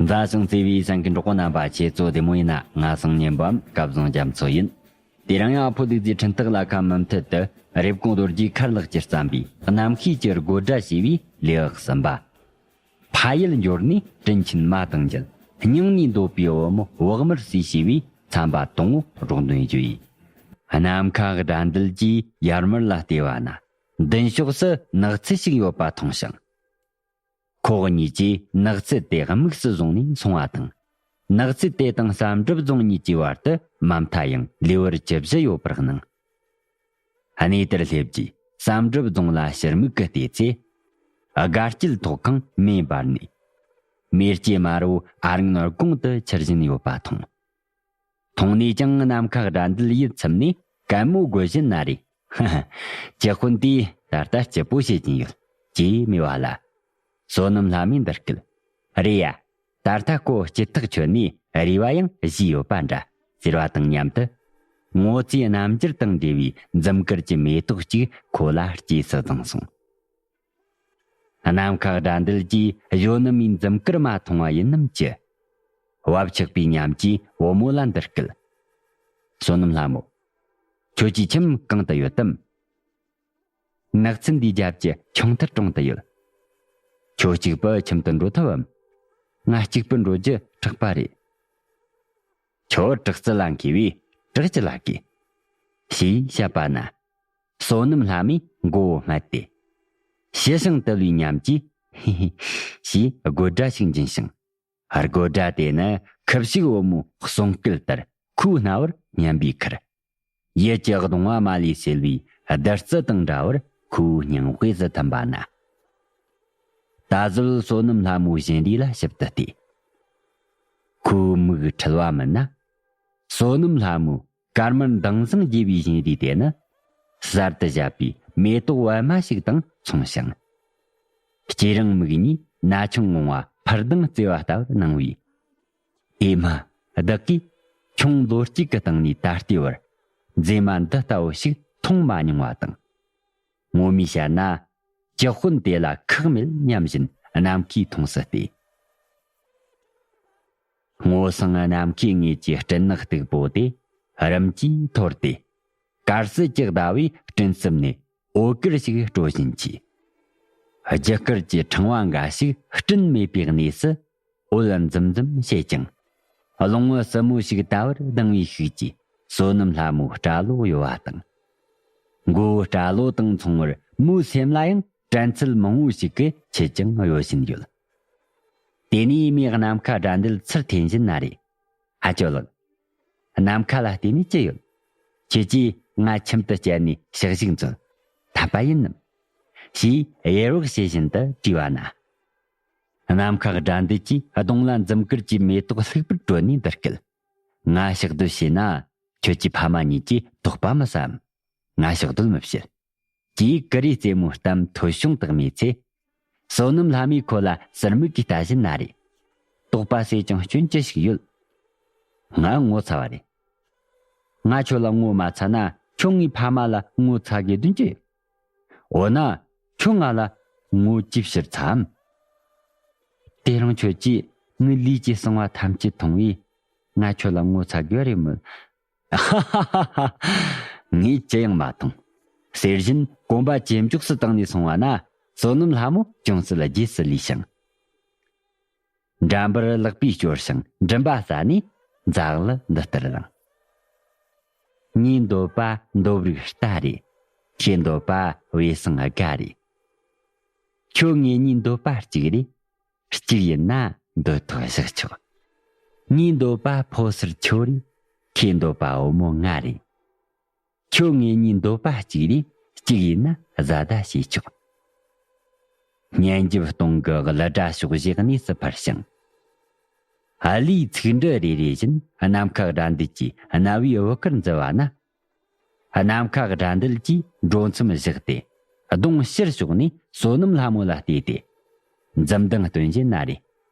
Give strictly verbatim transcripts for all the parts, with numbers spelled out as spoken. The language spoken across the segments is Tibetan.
ཟ་ཞིང་རྩེ་བའི་སེམས་ཀྱི་གྲོགས་པོ་རྣམ་པ། ཁྱེད་ཚོ་བདེ་མོ་ཡིན་ན། ང་སང་ཉན་པའམ་སྐལ་བཟང་རྒྱ་མཚོ་ཡིན། དེ་རིང་ཡང་ཕོ་ལུག་རྫིའི་འཕྲིན་ཐག་ལ་ཁ་མུ་མཐུད་དུ་རེབ་གོང་རྡོ་རྗེ་མཁར་ལགས་ཀྱིས་བརྩམས་པའི་རྣམ་ཤེས་ཀྱི་དགོད་སྒྲ་ཞེས་པའི་ལེའུ་གསུམ་པ། ཕ་ཡུལ་འབྱོར་ནས་དྲིན་ཆེན་མ་དང་མཇལ། སྙིང་ནས་འདོད་པའི་བུ་མོ་བག་མར་བསུས་ཞེས་པའི་ཚན་པ་དང་པོ་རོགས་འདོན་ཞུ་ཡིས། ནམ་མཁའ་དགྲ་འདུལ་གྱིས་ཡར་མར་ལ་བལྟས་པ་ན། མདུན་ཕྱོགས་སུ་ནགས་ཚལ་ཞིག་ཡོད་པ་མཐོང་ཞིང་། ཁོ་གཉིས་ཀྱིས་ནགས་ཚལ་དེ་དམིགས་སུ་བཟུང་ནས་སོང་བ་དང་། ནགས་ཚལ་དེ་དང་བསམ་གྲུབ་རྫོང་གཉིས་ཀྱི་བར་དུ་མ་མཐའ་ཡང་ལེའུ་བཅུ་བཞི་ཡོད་པར་སྣང་། གནས་དེར་སླེབས་རྗེས་བསམ་གྲུབ་རྫོང་ལ་ཕྱིར་མིག་གིས་བལྟས་ཚེ། དགའ་སྐྱིད་ཐོག་ཁང་མེ་འབར་ནས། མེ་ལྕེ་དམར་བོ་ཨ་རིང་ནོར་གོང་དུ་འཁྱིལ་བཞིན་ཡོད་པ་མཐོང་། མཐོང་ནས་ཀྱང་ནམ་མཁའ་དགྲ་འདུལ་ཡིད་ཚིམ་ནས་གད་མོ་དགོད་བཞིན་ན་རེ། ཧ་ཧ། ཀྱི་ཧུན་དེས་ད་ལྟ་སྐྱིད་པོ་བྱེད་ཀྱིན་ཡོད། ཅེས་སྨྲས་པ་ལ། བསོད་ནམས་ལྷ་མོས་འདི་སྐད། རེད་ཡ། ད་ལྟ་ཁོ་སྐྱིད་ཐག་ཆོད་ནས་རེ་བ་ཡང་བཞེས་ཡོད་པ་འདྲ། ཟེར་བ་དང་མཉམ་དུ། སྔོ་ཚལ་རྣམ་འགྱུར་དང་འབྲེལ་བའི་འཛུམ་དཀར་གྱི་མེ་ཏོག་ཅིག་ཁོ་ལ་སྐྱེས་སུ་བཏང་སོང་། ནམ་མཁའ་དགྲ་འདུལ་གྱིས་གཞོན་ནུ་མའི་འཛུམ་དཀར་མ་མཐོང་བ་ཡིན་ནམ་ཅི། བབ་ཆགས་པའི་ཉམས་ཀྱིས་བུ་མོ་ལ་འདི་སྐད། བསོད་ནམས་ལྷ་མོ། ཁྱོད་ཀྱི་ཁྱིམ་གང་དུ་ཡོད་དམ། ནགས་ཚལ་འདིའི་རྒྱབ་ཀྱི་ཁྱུང་ཐར་གྲོང་དུ་ཡོད། ཁྱོད་གཅིག་པུ་ཁྱིམ་དུ་འགྲོ་ཐུབ་བམ། ང་གཅིག་པུ་འགྲོ་རྒྱུ་དྲག་པ་རེད། ཁྱོད་དྲག་རྩལ་ལ་མཁས་པས་དྲག་ཅི་ལ་དགོས། ཞེས་བཤད་པ་ན། བསོད་ནམས་ལྷ་མོས་མགོ་བོ་སྨད་དེ། ཞི་ཞིང་དུལ་བའི་ཉམས་ཀྱིས། ཧི་ཧི། ཞེས་དགོད་སྒྲ་ཞིག་འབྱིན་ཞིང་། དགོད་སྒྲ་དེ་ནི་ཁུ་བྱུག་བུ་མོའི་གསུང་སྐད་ལྟར་ཁོའི་རྣ་བར་སྙན་པའི་ཁུར། ཡིད་ཀྱི་གདུང་བ་མ་ལུས་སེལ་བའི་བདུད་རྩི་དང་འདྲ་བར་ཁོའི་སྙིང་དབུས་སུ་ཐིམ་པ་ན། ད་གཟོད་བསོད་ནམས་ལྷ་མོའི་བཞིན་རས་ལ་ཞིབ་ཏུ་བལྟས། ཁོའི་མིག་འཁྲུལ་བ་མིན་ན། བསོད་ནམས་ལྷ་མོའི་དཀར་དམར་མདངས་བཟང་རྒྱས་པའི་བཞིན་རས་དེ་ནི། གསར་དུ་བཞད་པའི་མེ་ཏོག་པད་མ་ཞིག་དང་མཚུངས་ཤིང་། སྐྱེ་རིང་མིག་གཉིས་ན་ཆུང་ངང་བ་འཕུར་ལྡིང་རྩེ་བ་ལྟ་བུར་སྣང་བས། ཨེ་མ། བདག་གིས་ཁྱུང་ལོ་གཅིག་གི་སྟེང་ནས་ད་ལྟའི་བར་མཛེས་མ་འདི་ལྟ་བུ་ཞིག་མཐོང་མ་མྱོང་བ་དང་། ངོ་མས་བཤད་ན་ཀྱི་ཧུན་དེ་ལ་ཁག་མེད་སྙམ་བཞིན་ནམ་མཁའི་མཐོངས་སུ་བལྟས། སྔོ་སངས་ནམ་མཁའི་ངོས་ཀྱི་སྤྲིན་ནག་སྟུག་པོ་དེ་རིམ་གྱིས་འཐོར་ཏེ། དཀར་སེར་གྱི་ཟླ་བའི་སྤྲིན་གསུམ་ནས་འོད་དཀར་ཞིག་སྤྲོ་བཞིན་མཆིས། རྒྱུ་སྐར་གྱི་ཕྲེང་བ་འགའ་ཞིག་སྤྲིན་མེད་པའི་གནས་སུ་འོད་འཛུམ་འཛུམ་བྱེད་ཅིང་། རླུང་བུ་སྲིན་མོ་ཞིག་ལྟ་བུར་ལྡང་བའི་ཤུགས་ཀྱིས་བསོད་ནམས་ལྷ་མོའི་སྐྲ་ལོ་གཡོ་བ་དང་། མགོ་བོའི་སྐྲ་ལོ་དང་མཚུངས་པར་མོའི་སེམས་ལ་ཡང་དྲན་ཚུལ་མང་བོ་ཞིག་གིས་ཁྱེད་ཀྱང་གཡོ་བཞིན་ཡོད། དེ་ནས་མོས་ནམ་མཁའ་དགྲ་འདུལ་ཚུར་འཐེན་བཞིན་ན་རེ། ཨ་ཅོ་ལགས། ནམ་མཁའ་ལ་བལྟས་ནས་ཅི་ཡོད། ཁྱེད་ཀྱིས་ང་ཁྱིམ་དུ་བསྐྱལ་ནས་ཞག་ཞིག་འཛོལ། འཐད་པ་ཡིན་ནམ། ཞེས་ཡེར་བག་བྱེད་བཞིན་དུ་དྲིས་པ་ན། ནམ་མཁའ་དགྲ་འདུལ་གྱིས་གདོང་ལ་འཛུམ་དཀར་གྱི་མེ་ཏོག་ལྷུག་པར་དྲོད་ནས་འདི་སྐད། ང་ཕྱག་སྡོད་བྱས་ན་ཁྱོད་ཀྱི་ཕ་མ་གཉིས་ཀྱིས་དོགས་པ་མི་ཟ་འམ། ང་ཕྱག་སྡོད་མི་བྱེད། ཅེས་ཀུ་རེ་རྩེད་མོའི་གཏམ་ཐོས་བྱུང་དག་མེད་ཚེ། བསོད་ནམས་ལྷ་མོས་ཁོ་ལ་ཟུར་མིག་གིས་ལྟ་བཞིན་ན་རེ། དོགས་པ་ཟེར་ཀྱང་སྐྱོན་ཅི་ཞིག་ཡོད། ང་ངོ་ཚ་བ་རེད། ང་ཁྱོད་ལ་ངོ་མ་ཚ་ན་ཁྱོད་ངའི་ཕ་མ་ལ་ངོ་ཚ་དགོས་དོན་ཅི་ཡོད། འོ་ན་ཁྱོད་ང་ལ་ངོ་ཅི་ཕྱིར་ཚའམ། དེ་རིང་ཁྱོད་ཀྱིས་ངའི་ལུས་ཀྱི་གསང་བ་ཐམས་ཅད་མཐོང་བས་ང་ཁྱོད་ལ་ངོ་ཚ་དགོས་རེད་མོད། ཧ་ཧ་ཧ་ཧ། ངས་ཅི་ཡང་མ་མཐོང་། ཟེར་བཞིན་གོམ་པ་ཇེ་མགྱོགས་སུ་བཏང་ནས་སོང་བ་ན་བསོད་ནམས་ལྷ་མོ་ཅུང་ཟད་རྗེས་སུ་ལུས་ཤིང་། འགྲམ་པར་ལག་པས་སྐྱོར་ཞིང་མགྲིན་པ་བསལ་ནས་འཛག་ལ་འདི་ལྟར་ལངས། ངའི་འདོད་པ་འདོད་རིགས་རྟ་རེད། ཁྱེད་འདོད་པ་བེ་སང་སྒ་རེད། ཁྱོད་ངེད་གཉིས་འདོད་པ་གཅིག་རེད། གཅིག་ཡིན་ན་འདོད་ཐོག་བཞག་ཆོག་ངའི་འདོད་པ་ཕོ་སར་ཁྱོད་རེད། ཁྱེད་འདོད་པ་བུ་མོ་ང་རེད། ཁྱོད་ངེད་གཉིས་འདོད་པ་གཅིག་རེད། གཅིག་ཡིན་ན་བཟའ་ཟླ་བྱེད་ཆོག་སྙན་འཇེབས་སྟོང་གི་གླུ་སྒྲ་ཕྱོགས་བཞི་གནས་སུ་འཕར་ཞིང་། ཨ་ལིའི་ཚིག་འབྲུ་རེ་རེ་བཞིན་ནམ་མཁའ་དགྲ་འདུལ་གྱི་རྣ་བའི་བུ་གར་འཛུལ་བ་ན། ནམ་མཁའ་དགྲ་འདུལ་གྱིས་འགྲོ་མཚམས་བཞག་སྟེ་གདོང་ཕྱིར་ཕྱོགས་ནས་བསོད་ནམས་ལྷ་མོ་ལ་བལྟས་ཏེ། འཛུམ་མདངས་སྟོན་བཞིན་ན་རེ།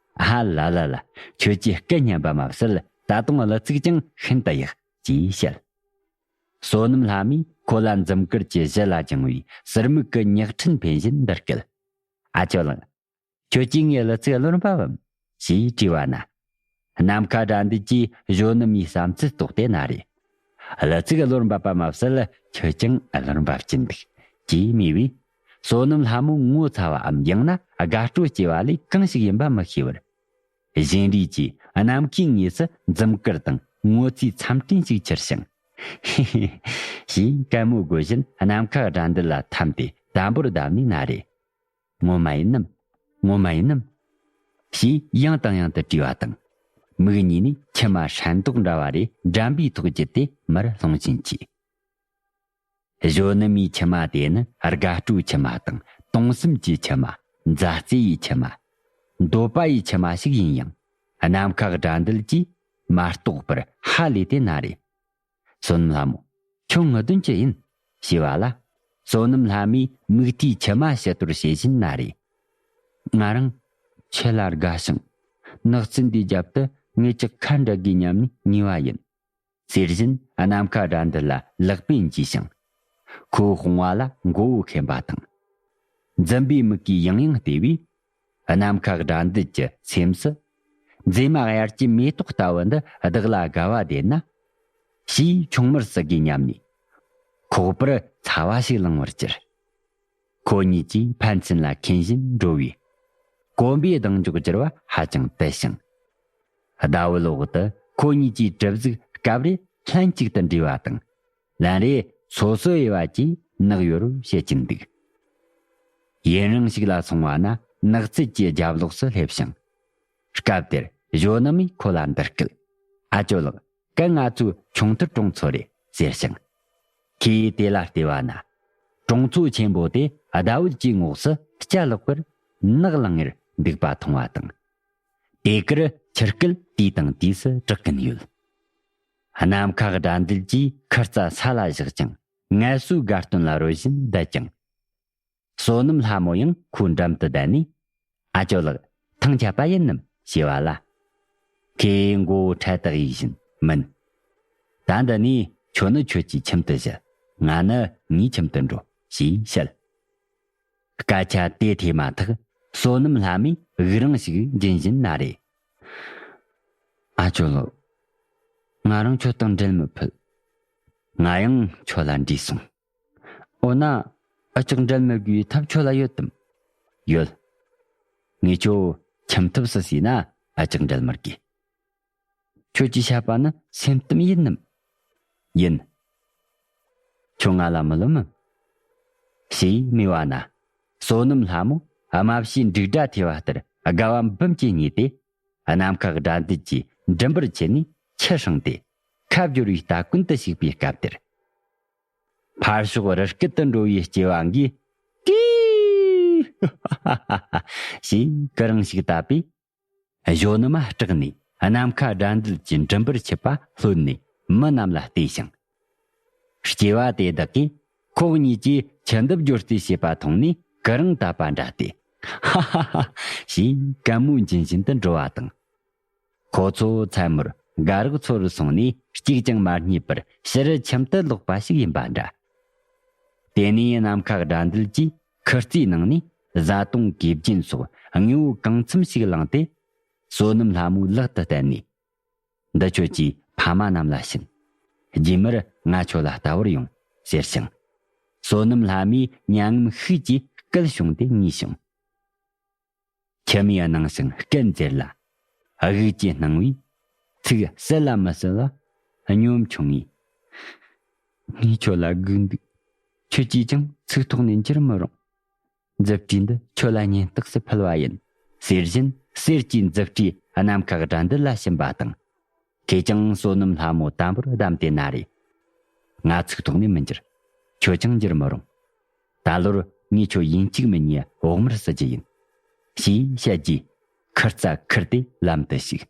ཨ་ལ་ལ་ལ། ཁྱོད་ཀྱི་སྐད་སྙན་པ་མ་ཟད་ད་དུང་གླུ་ཚིག་ཀྱང་ཤིན་ཏུ་ཡག་ཅེས་བཤད། བསོད་ནམས་ལྷ་མོས་ཁོ་ལ་འཛུམ་དཀར་གྱི་གཞུ་ལ་སྦྱངས་པའི་ཟུར་མིག་གི་ཉག་ཕྲན་འཕེན་བཞིན་འདི་སྐད། ཨ་ཅོ་ལགས། ཁྱོད་ཀྱིས་ངའི་གླུ་ཚིག་བློར་འབབ་བམ། ཞེས་དྲིས་པ་ན། ནམ་མཁའ་དགྲ་འདུལ་གྱིས་གཞོན་ནུ་མའི་བསམ་ཚུལ་རྟོགས་ཏེ་ན་རེ། གླུ་ཚིག་གློར་འབབ་པ་མ་ཟད་ཁྱོད་ཀྱང་གློར་འབབ་ཀྱིན་འདུག་ཅེས་སྨྲས་པས། བསོད་ནམས་ལྷ་མོ་ངོ་ཚ་བའམ་ཡང་ན་དགའ་སྤྲོ་སྐྱེ་བ་ལས་གང་ཞིག་ཡིན་པ་མི་ཤེས་པར། བཞིན་རས་ཀྱིས་ནམ་མཁའི་ངོས་སུ་འཛུམ་དཀར་དང་ངོ་ཚའི་འཚམས་སྤྲིན་ཞིག་འཁྱུར་ཞིང་། ཧི་ཧི། ཞེས་གད་མོ་དགོད་བཞིན་ནམ་མཁའ་དགྲ་འདུལ་ལ་འཐམས་ཏེ་དམ་པོར་བརྡབས་ནས་ན་རེ། ངོ་མ་ཡིན་ནམ། ངོ་མ་ཡིན་ནམ། ཞེས་ཡང་དང་ཡང་དུ་དྲིས་པ་དང་། མིག་གཉིས་ནས་མཆི་མ་ཧྲན་ཏོག་འདྲ་བ་རེ་འགྲམ་པའི་ཐོག་བརྒྱུད་དེ་མར་ལྷུང་བཞིན་གྱིས། གཞོན་ནུ་མའི་མཆི་མ་དེ་ནི་དགའ་སྤྲོའི་མཆི་མ་དང་དུང་སེམས་ཀྱི་མཆི་མ། མཛའ་བརྩེ་ཡི་མཆི་མ། འདོད་པ་ཡི་མཆི་མ་ཞིག་ཡིན་ཡང་། ནམ་མཁའ་དགྲ་འདུལ་གྱིས་མ་རྟོགས་པར་ཧ་ལས་ཏེ་ན་རེ། བསོད་ནམས་ལྷ་མོ། ཁྱོད་ངུ་དོན་ཅི་ཡིན། ཞེས་པ་ལ། བསོད་ནམས་ལྷ་མོས་མིག་མཐའི་མཆི་མ་ཞུ་གཏོར་བྱེད་བཞིན་ན་རེ། ང་རང་ཁྱེད་ལ་དགའ་ཞིང་། ནགས་ཚལ་འདིའི་རྒྱབ་ཏུ་ངེད་ཅག་ཁ་འབྲལ་དགོས་སྙམ་ནས་ངུས་པ་ཡིན། ཟེར་བཞིན་ནམ་མཁའ་དགྲ་འདུལ་ལ་ལག་པས་འཇུས་ཤིང་། ཁོའི་དཔུང་བ་ལ་མགོ་བོ་འཁེན་པ་དང་། འཛུམ་པའི་མིག་གིས་ཡང་ཡང་བལྟས་པས། ནམ་མཁའ་དགྲ་འདུལ་གྱི་སེམས་སུ། མཛེས་མ་དབྱར་གྱི་མེ་ཏོག་ལྟ་བུ་འདི་བདག་ལ་དགའ་བ་བདེན་ན། ཞེས་ཁྱུང་མར་ཟི་གིས་སྙམ་ནས། ཁོག་པར་ཚ་བ་ཞིག་ལངས་པར་གྱུར། ཁོ་གཉིས་ཀྱིས་ཕན་ཚུན་ལ་འཁེན་བཞིན་འགྲོ་བས། གོམ་པའི་ལྡིང་འཇོག་བསྒྱུར་བ་ཧ་ཅང་དལ་ཞིང་། ཟླ་འོད་འོག་ཏུ་ཁོ་གཉིས་ཀྱི་གྲིབ་གཟུགས་སྐབས་རེ་ལྷན་ཅིག་ཏུ་འདྲེས་པ་དང་། ལན་རེ་སོ་སོ་དབྱེ་བ་གྱིས་ནག་ཡོར་བྱེད་ཀྱིན་འདུག་ཡུན་རིང་ཞིག་ལ་སོང་བ་ན་ནགས་ཚལ་གྱི་རྒྱབ་ལོགས་སུ་སླེབས་ཤིང་། སྐབས་དེར་གཞོན་ནུ་མས་ཁོ་ལ་འདི་སྐད། ཨ་ཅོ་ལགས། གན་ང་ཚོའི་ཁྱུང་ཐུར་གྲོང་ཚོ་རེད་ཟེར་ཞིང་། ཁོས་དེ་ལ་བལྟས་པ་ན། གྲོང་ཚོ་ཆེན་པོ་དེ་ཟླ་འོད་ཀྱི་ངོགས་སུ་སྐྱ་ལོག་པར་ནག་ལང་ངེར་འདུག་པ་མཐོང་བ་དང་། དེ་གར་ཆུ་སྐོལ་དུས་དང་དུས་སུ་གྲག་གིན་ཡོད། ནམ་མཁའ་དགྲ་འདུལ་གྱིས་ཁུར་རྩ་ས་ལ་བཞག་ཅིང་ངལ་གསོའི་དགའ་སྟོན་ལ་རོལ་བཞིན་བསྡད་ཅིང་། བསོད་ནམས་ལྷ་མོ་ཡང་ཁོའི་འགྲམ་དུ་བསྡད་ནས། ཨ་ཅོ་ལགས། ཐང་ཆད་པ་ཡིན་ནམ་ཞེས་པ་ལ། ཁོས་མགོ་བོ་ཕྲ་ཏག་ཡིད་བཞིན་མིན། ད་འདི་ནས་ཁྱོད་ནི་ཁྱོད་ཀྱི་ཁྱིམ་དུ་བཞུད། ང་ནི་ངའི་ཁྱིམ་དུ་འགྲོ་ཞེས་བཤད། སྐད་ཆ་དེ་ཐོས་མ་ཐག་བསོད་ནམས་ལྷ་མོས་དབུགས་རིང་ཞིག་འབྱིན་བཞིན་ན་རེ། ཨ་ཅོ་ལགས། ང་རང་ཁྱོད་དང་འབྲལ་མི་ཕོད། ང་ཡང་ཁྱོད་ལ་འདྲིས་སོང་། འོ་ན། ཨ་ཅག་འབྲལ་མི་དགོས་པའི་ཐབས་ཁྱོད་ལ་ཡོད་དམ། ཡོད། ངས་ཁྱོད་ཁྱིམ་ཐབ་སུ་བྱས་ན་ཨ་ཅག་འབྲལ་མི་དགོས། ཁྱོད་ཀྱིས་བཤད་པ་ནི་སེམས་གཏམ་ཡིན་ནམ། ཡིན། ཁྱོད་ང་ལ་མི་ལོ་མིན། ཞེས་སྨྲས་པ་ན། བསོད་ནམས་ལྷ་མོ་རྨ་བྱའི་འབྲུག་སྒྲ་ཐོས་པ་ལྟར་དགའ་བ་འབུམ་གྱིས་མྱོས་ཏེ། ནམ་མཁའ་དགྲ་འདུལ་གྱི་མགྲིན་པར་ཆས་ནས་ཆུ་བསྲིངས་ཏེ། ཁ་བསྒྱུར་བའི་སྟ་གོན་དུ་ཞུགས་པའི་སྐབས་དེར། ཕར་ཕྱོགས་རི་སྐེད་དུ་འགྲོ་བའི་སྐྱེ་བ་འགས། ཀི། ཞེས་ཀི་རིང་ཞིག་བཏབ་པས། གཞོན་ནུ་མ་སྐྲག་ནས་ནམ་མཁའ་དགྲ་འདུལ་གྱི་མགྲིན་པར་ཆས་པ་ལྷོད་ནས་མི་རྣམས་ལ་བལྟས་ཤིང་། སྐྱེ་བ་དེ་དག་གིས་ཁོ་གཉིས་ཀྱིས་ཆུ་འདབ་སྦྱོར་རྩིས་བྱེད་པ་མཐོང་ནས་ཀི་རིང་བཏབ་པ་འདྲ་སྟེ། ཧ་ཧ་ཧ། ཞེས་གད་མོ་འབྱིན་བཞིན་དུ་འགྲོ་བ་དང་། ཁོ་ཚོ་མཚན་མོར་དགའ་རོགས་ཚོར་སོང་ནས་གཅིག་ཀྱང་མ་རྙེད་པར་ཕྱིར་ཁྱིམ་དུ་ལོག་པ་ཞིག་ཡིན་པ་འདྲ། དེ་ནས་ནམ་མཁའ་དགྲ་འདུལ་གྱིས་ཁུར་རྩེའི་ནང་ནས་བཟའ་བཏུང་གོས་རྒྱན་སོགས་དངོས་པོ་གང་འཚམ་ཞིག་བླངས་ཏེ། བསོད་ནམས་ལྷ་མོའི་ལག་ཏུ་གཏད་ནས། འདི་ཁྱོད་ཀྱིས་ཕ་མ་རྣམས་ལ་བྱིན། རྗེས་མར་ང་ཁྱོད་ལ་ལྟ་བར་ཡོང་ཟེར་ཞིང་། བསོད་ནམས་ལྷ་མོས་མྱ་ངམ་ཤུགས་ཀྱིས་སྐུལ་བྱུང་སྟེ་ངུས་བྱུང་། ཁྱིམ་མིའི་སྣང་ཞིང་སྐད་འཛེར་ལ། དབུགས་ཀྱི་སྣང་བས་ཚིག་གསལ་ལ་མི་གསལ་བ་སྙོམས་ཆུང་ངེ། ངས་ཁྱོད་ལ་སྒུག་འདུག་ཁྱོད་ཀྱིས་ཀྱང་ཚིག་ཐོག་ནས་འགྱུར་མི་རུང་། མཛུབ་དཀྲིས་འདི་ཁྱོད་ལ་ཉེན་རྟགས་སུ་ཕུལ་བ་ཡིན། ཟེར་བཞིན་གསེར་གྱི་མཛུབ་དཀྲིས་ནམ་མཁའ་དགྲ་འདུལ་ལ་བྱིན་པ་དང་། ཁོས་ཀྱང་བསོད་ནམས་ལྷ་མོ་དམ་པོར་བསྡམས་ཏེ་ན་རེ། ང་ཚིག་ཐོག་ནས་མི་འགྱུར། ཁྱོད་ཀྱང་འགྱུར་མི་རུང་། ད་ལོར་ངས་ཁྱོད་ཡིན་གཅིག་མིན་གཉིས་བོགས་མར་བསུ་རྒྱུ་ཡིན། ཞེས་བཤད་རྗེས་ཁུར་རྩ་ཁུར་ཏེ་ལམ་དུ་ཞུགས།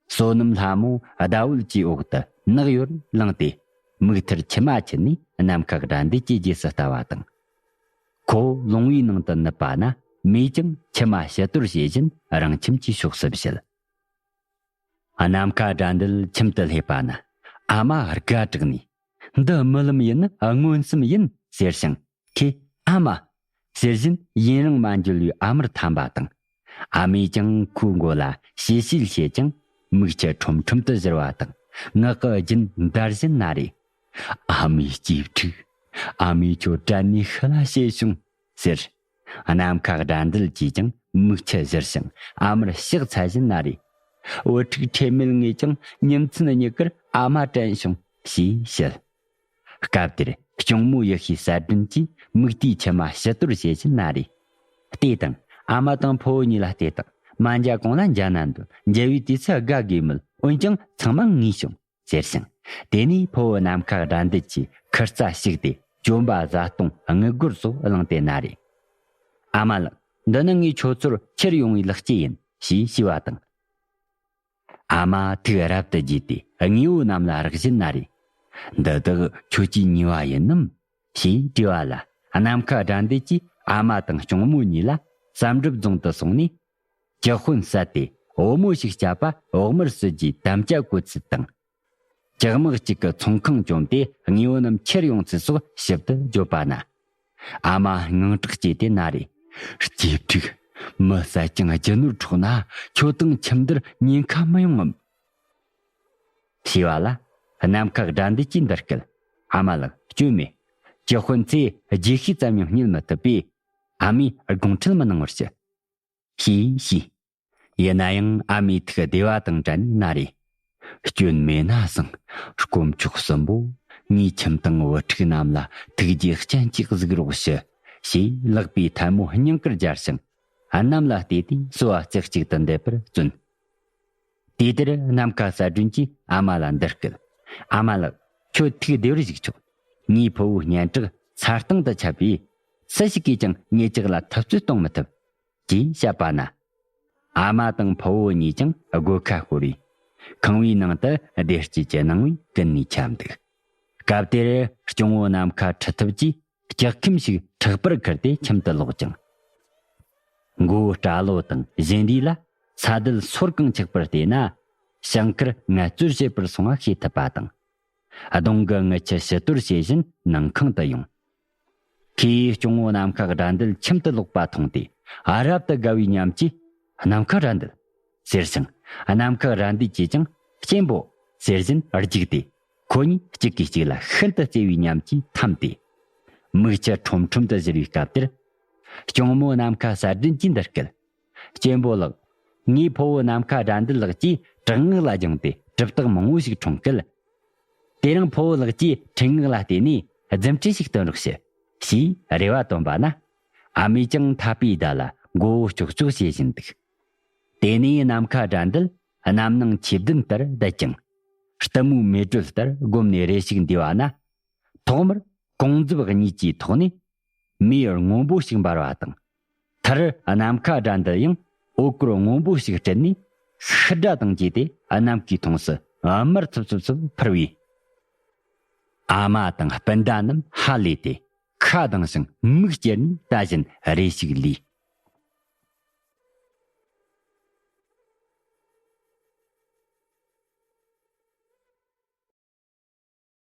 བསོད་ནམས་ལྷ་མོ་ཟླ་འོད་ཀྱི་འོག་ཏུ་ནག་ཡོར་ལངས་ཏེ་མིག་མཐར་མཆི་མ་ཁྱེར་ནས་ནམ་མཁའ་དགྲ་འདུལ་གྱི་རྗེས་སུ་ལྟ་བ་དང་། ཁོ་ལོང་བའི་ནང་དུ་ནུབ་པ་ན་མོས་ཀྱང་མཆི་མ་ཕྱི་དོར་བྱེད་བཞིན་རང་ཁྱིམ་གྱི་ཕྱོགས་སུ་བྱེལ། ནམ་མཁའ་དགྲ་འདུལ་ཁྱིམ་དུ་སླེབས་པ་ན། ཨ་མ་དགའ་དྲགས་ནས། འདི་རྨི་ལམ་ཡིན་ན་མངོན་སུམ་ཡིན་ཟེར་ཞིང་། ཁོས་ཨ་མ་ཟེར་བཞིན་ཡུན་རིང་མ་འགྱོད་པའི་ཨ་མར་འཐམས་པ་དང་ ཨ་མས་ཀྱང་ཁོའི་མགོ་ལ་ཞེ་བཤད་བྱས་ཀྱང་མིག་ཆུ་ཁྲོམ་ཁྲོམ་དུ་བཞུར་བ་དང་ངག་གི་རྒྱུན་འདར་བཞིན་ན་རེ། ཨ་མའི་གཅེས་ཕྲུག་ཨ་མས་ཁྱོད་དྲན་ནས་ཤི་ལ་བྱས་བྱུང་ཟེར། ནམ་མཁའ་དགྲ་འདུལ་གྱིས་ཀྱང་མིག་ཆུ་བཞུར་ཞིང་ཨ་མར་ཕྱག་འཚལ་བཞིན་ན་རེ། བུ་ཕྲུག་ཁྲེལ་མེད་ངས་ཀྱང་ཉིན་མཚན་གཉིས་ཀར་ཨ་མ་དྲན་བྱུང་ཞེས་བཤད། སྐབས་དེར་སྐྱོང་མོ་ཡེ་ཤེས་གསལ་སྒྲོན་གྱིས་མིག་ལྟོས་མཆི་མ་ཕྱི་དོར་བྱེད་བཞིན་ན་རེ། ལྟོས་དང་། ཨ་མ་དང་ཕོ་བོ་གཉིས་ལ་ལྟོས་དང་། མ་མཇལ་གོང་ལ་མཇལ་ན་འདོད། མཇལ་བའི་དུས་ཚོད་དགའ་དགོས་མོད། འོན་ཀྱང་ཚང་མ་ངུས་བྱུང་། ཟེར་ཞིང་། དེ་ནས་ཕོ་བོ་ནམ་མཁའ་དགྲ་འདུལ་གྱིས་ཁུར་རྩ་ཞིག་སྟེ་བཅོམ་པ་བཟའ་བཏུང་དངུལ་སྒོར་སོགས་བླངས་ཏེ་ན་རེ། ཨ་མ་ལགས། འདི་ནི་ངས་ཁྱོད་ཚོར་ཁྱེར་ཡོང་བའི་ལེགས་སྐྱེས་ཡིན་ཞེས་ཞུས་པ་དང་། ཨ་མ་ཐུགས་རབ་ཏུ་དགྱེས་ཏེ་དངོས་པོ་རྣམས་ལ་རེག་བཞིན་ན་རེ། འདི་དག་ཁྱོད་ཀྱིས་ཉོས་པ་ཡིན་ནམ། ཞེས་དྲིས་པ་ལ་ནམ་མཁའ་དགྲ་འདུལ་གྱིས་ཨ་མ་དང་སྐྱོང་མོ་གཉིས་ལ་བསམ་གྲུབ་རྫོང་དུ་སོང་ནས། ཀྱི་དཔོན་བསད་དེ་བུ་མོ་ཞིག་བསྐྱབས་པ་བོགས་མར་བསུ་རྒྱུའི་དམ་བཅའ་བཀོད་ཚུལ་དང་། ཀྱག་དམག་གཅིག་གི་ཚོང་ཁང་བཅོམ་སྟེ་དངོས་པོ་རྣམས་ཁྱེར་ཡོང་ཚུལ་སོགས་ཞིབ་ཏུ་བརྗོད་པ་ན། ཨ་མ་དངངས་སྐྲག་སྐྱེས་ཏེ་ན་རེ། གཅེས་ཕྲུག་མི་བསད་ཀྱང་རྒྱུ་ནོར་འཕྲོག་ན་ཁྱོད་དང་ཁྱིམ་དེར་ཉེན་ཁ་མི་ཡོང་ངམ། ཞེས་པ་ལ། ནམ་མཁའ་དགྲ་འདུལ་གྱིས་འདི་སྐད། ཨ་མ་ལགས། སྐྱོན་མེད། ཀྱི་དཔོན་ཚོས་རྗེས་ཤུལ་ཙམ་ཡང་རྙེད་མི་ཐུབ་པས། ཨ་མས་དགོངས་འཁྲེལ་མི་གནང་བར་ཞུ། ཞེས་ཞུས། ཡིན་ན་ཡང་ཨ་མའི་ཐུགས་བདེ་བ་དང་བྲལ་ནས་ན་རེ། སྐྱོན་མེད་ན་བཟང་། དཀོན་མཆོག་གསུམ་པོ། ངའི་ཁྱིམ་དང་བུ་ཕྲུག་རྣམས་ལ་ཐུགས་རྗེ་སྤྱན་གྱིས་གཟིགས་རོགས་ཞུ། ཞེས་ལག་པའི་ཐལ་མོ་སྙིང་གར་སྦྱར་ཞིང་། གནམ་ལ་བལྟས་ཏེ་གསོལ་བ་རྩེ་གཅིག་ཏུ་འདེབས་པར་བརྩོན། དུས་དེར་ནམ་མཁའ་གསལ་སྒྲོན་གྱིས་ཨ་མ་ལ་འདི་སྐད། ཨ་མ་ལགས། ཁྱོད་ཐུགས་བདེ་བར་བཞུགས་ཆོག་ངའི་ཕུ་བོའི་སྙན་གྲགས་མཚར་སྟོང་དུ་ཁྱབ་པས། སུ་ཞིག་གིས་ཀྱང་ངེད་ཅག་ལ་འཐབ་རྩོད་གཏོང་མི་ཐུབ། ཅེས་བཤད་པ་ན། ཨ་མ་དང་ཕུ་བོ་གཉིས་ཀྱང་སྒོ་ཁ་བསྐོར་བས། ཁང་བའི་ནང་དུ་བདེ་སྐྱིད་ཀྱི་སྣང་བས་ཀུན་ནས་ཁྱབ་འདུག་སྐབས་དེར་སྐྱོང་བོ་ནམ་མཁའ་ཁྲི་ཐབས་ཀྱིས་ལྕགས་ཁེམ་ཞིག་ཕྲག་པར་ཁུར་ཏེ་ཁྱིམ་དུ་ལོག་ཅིང་། མགོ་བོ་སྐྲ་ལོ་དང་བཞིན་རས་ལ་ས་དལ་སོར་གང་ཆགས་པར་བལྟས་ན། ཞིང་ཁར་ངལ་རྩོལ་བྱེད་པར་སོང་བ་ཤེས་ཐུབ་པ་དང་། གདོང་གི་རྔུལ་ཆུ་ཕྱི་དོར་བྱེད་བཞིན་ནང་ཁང་དུ་ཡོང་། ཁོས་སྐྱོང་བོ་ནམ་མཁའ་དགྲ་འདུལ་ཁྱིམ་དུ་ལོག་པ་མཐོང་སྟེ་རབ་ཏུ་དགའ་བའི་ཉམས་ཀྱིས། ནམ་མཁའ་དགྲ་འདུལ། ཟེར་ཞིང་། ནམ་མཁའ་དགྲ་འདུལ་གྱིས་ཀྱང་གཅེན་པོ། ཟེར་བཞིན་རྒྱུགས་ཏེ། ཁོ་གཉིས་གཅིག་གིས་གཅིག་ལ་ཤིན་ཏུ་བརྩེ་བའི་ཉམས་ཀྱིས་འཐམས་ཏེ། མིག་ཆུ་ཁྲོམ་ཁྲོམ་དུ་བཞུར་བའི་སྐབས་དེར། སྐྱོང་མོ་ནམ་མཁའ་གསལ་སྒྲོན་གྱིས་འདི་སྐད། གཅེན་པོ་ལགས། ངའི་ཕུ་བོ་ནམ་མཁའ་དགྲ་འདུལ་ལགས་ཀྱིས་དྲག་སྔགས་ལ་སྦྱངས་ཏེ་གྲུབ་རྟགས་མང་བོ་ཞིག་འཁྲུངས་སྐད། དེ་རིང་ཕུ་བོ་ལགས་ཀྱིས་ཕྲེང་སྔགས་ལ་བརྟེན་ནས་རྫུ་འཕྲུལ་ཞིག་སྟོན་རོགས་ཞུ། ཞེས་རེ་བ་བཏོན་པ་ན། ཨ་མས་ཀྱང་ཐག་པའི་བརྡ་ལ་མགོ་བོ་ལྕོག་ལྕོག་བྱེད་བཞིན་འདུག་དེ་ནས་ནམ་མཁའ་དགྲ་འདུལ་གནམ་ནང་ཆོས་བདུན་ལྟར་བསྡད་ཅིང་། གཏུམ་མོའི་མེ་སྦྲུལ་ལྟར་བསྒོམས་ནས་རེ་ཞིག་འདས་པ་ན། ཐོག་མར་གོང་འཛུབ་གཉིས་ཀྱི་ཐོག་ནས་མེ་སྔོན་པོ་ཞིག་འབར་བ་དང་། མཐར་ནམ་མཁའ་དགྲ་འདུལ་ཡང་འོད་སྐོར་སྔོན་པོ་ཞིག་སྤྲད་ནས་ཤི་སྒྲ་དང་བཅས་ཏེ་ནམ་མཁའི་མཐོངས་སུ་དམར་ཚིབ་ཚིབ་ཚིབ་འཕུར་བས། ཨ་མ་དང་སྤུན་ཟླ་རྣམས་ཧ་ལས་ཏེ་ཁ་གདངས་ཤིང་མིག་ཅེར་ནས་ལྟ་བཞིན་རེ་ཞིག་ལུས་